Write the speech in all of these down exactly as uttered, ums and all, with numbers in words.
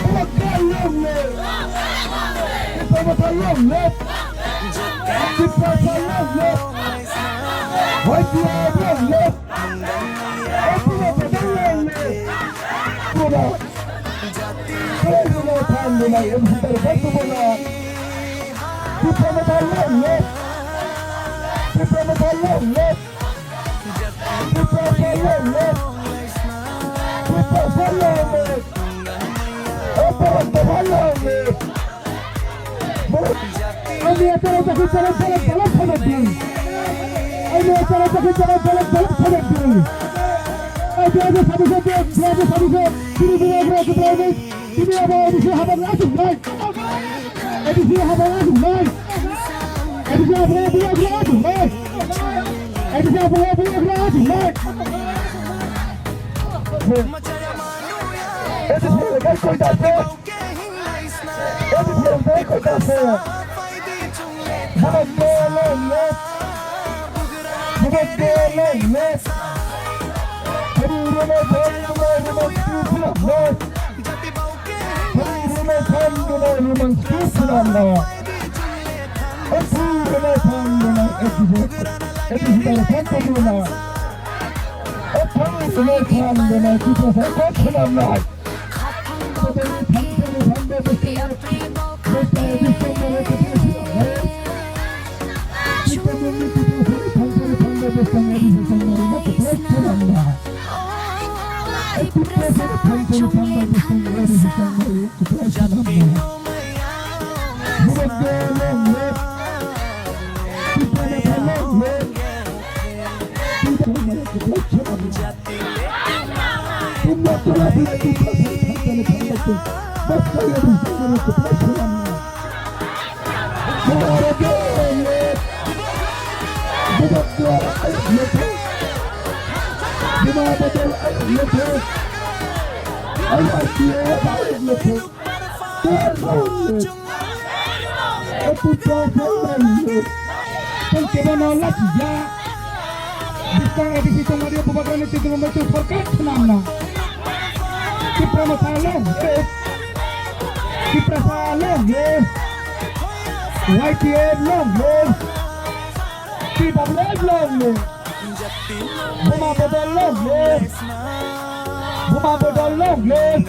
Bubagra long live! Tipra Motha long live! Tiprasa long live! Y T F long live! Bubagra long live! Bubagra! Bubagra long live! Tipra Motha long live! Tipra Motha long live! Tipra Motha long live! Tipra Motha long live! Tipra Motha long live! Ang ni acara takut jalan jalan jalan sama diri. Ang ni acara takut jalan jalan jalan sama diri. Ang ni acara takut jalan jalan jalan sama diri. Sini dulu aku berani. Sini apa yang bisa habar langsung naik? Edisi haba wajib nai. Edisi haba wajib nai. Edisi haba wajib nai. Edisi haba wajib nai. Edisi haba wajib nai. Bubagra long live. Bubagra long live. Hari Roma Jai Roma Roma Roma Roma Roma Roma Roma Roma Roma Tong kebo no lachiya. Bwskang A D C tongmani bubagrani twi tongmani twi sorkar swnamna. Tipra Motha long live. Tiprasa long live. Y T F long live. T W F long live. Buma Bodol long live. Buma Bodol long live.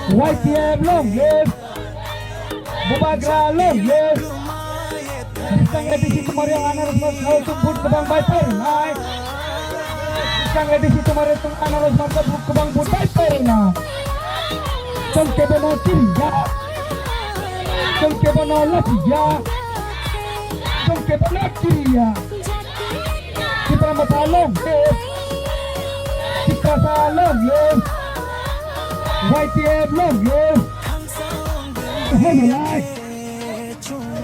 Y T F long live. Bubagra long live. Bwskang A D C tongmani anaros no sao tong vote kwbang bai pairwnai. Bwskang A D C tongmani tong anaros no vote kwbang vote bai pairwnai. Chwng kebo no kiriya. Chwng kebo no lachiya. Chwng kebo no kiriya. Tipra Motha long live. Tiprasa long live. Y T F long live. Hojolai.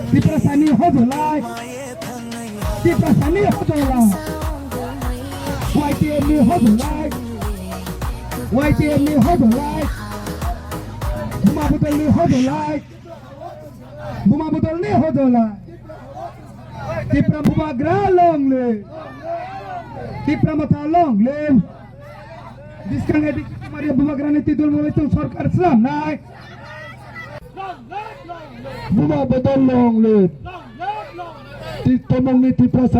Tiprasani hojolai. Tiprasani hojolai. Y T F ni hojolai. Y T F ni hojolai. Buma Bodol ni hojolai. Buma Bodol ni hojolai. Tipra Bubagra long live. Tipra Motha long live. Bwskang A D C tongmani bubagrani twi tongmani twi sorkar swnamnai. Buma Bodol long live. Ti-, tomongni Tiprasa